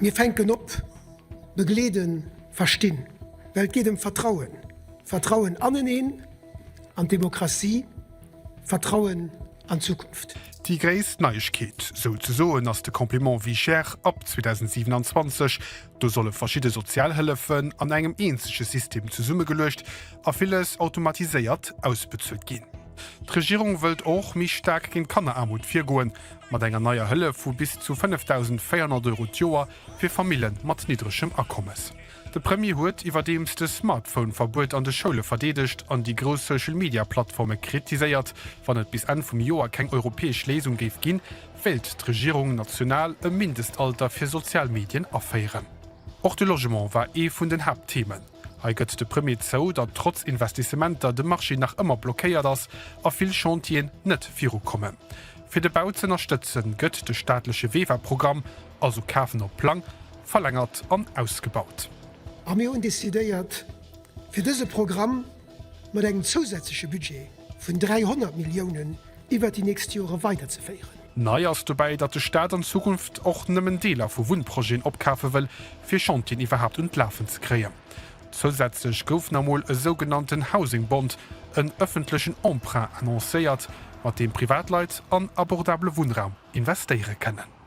Mir fänken op, begleeden, verstinn. Well et geet ëm Vertrauen. Vertrauen aneneen, an d'Demokratie, Vertrauen an d'Zukunft. Déi gréisst Neiegkeet souzesoen ass de Complément vie chère ab 2027. Do solle verschidde Sozialhëllefen an engem eenzege System zesummegeluecht a villes automatiséiert ausbezuelt ginn. D'Regierung wëllt och méi staark géint Kanneraarmut virgoen, mat enger neier Hëllef vu bis zu 5.400 Euro d'Joer fir Famille mat niddregem Akommes. De Premier huet iwwerdeems de Smartphone-Verbuet an de Schoule verdeedegt an déi grouss Social-Media-Plattforme kritiséiert. Wann et bis Enn vum Joer keng europäesch Léisung géif ginn, wéilt d'Regierung national e Mindestalter fir sozial Medien aféieren. Och de Logement war ee vun den Haaptthemen. Hei gëtt de Premier zou, datt trotz Investissementer de Marché nach ëmmer blockéiert ass a vill Chantieren net virukommen. Fir de Bau z'ënnerstëtzen, gëtt de staatleche VEFA-Programm, also Kafen op Plang, verlängert an ausgebaut. A mir hunn decidéiert, fir dëse Programm mat engem zousätzleche Budget vun 300 Milliounen iwwert déi nächst Jore weiderzeféieren. Nei ass dobäi, datt de Staat an Zukunft och nëmmen Deeler vu Wunnprojeten opkafe wëll, fir Chantieren iwwerhaapt un d'Lafen ze kréien. Zousätzlech gouf nach mol e sougenannten Housing Bond, en ëffentlechen Emprunt, annoncéiert, mat deem Privatleit an abordabele Wunnraum investéiere kënnen.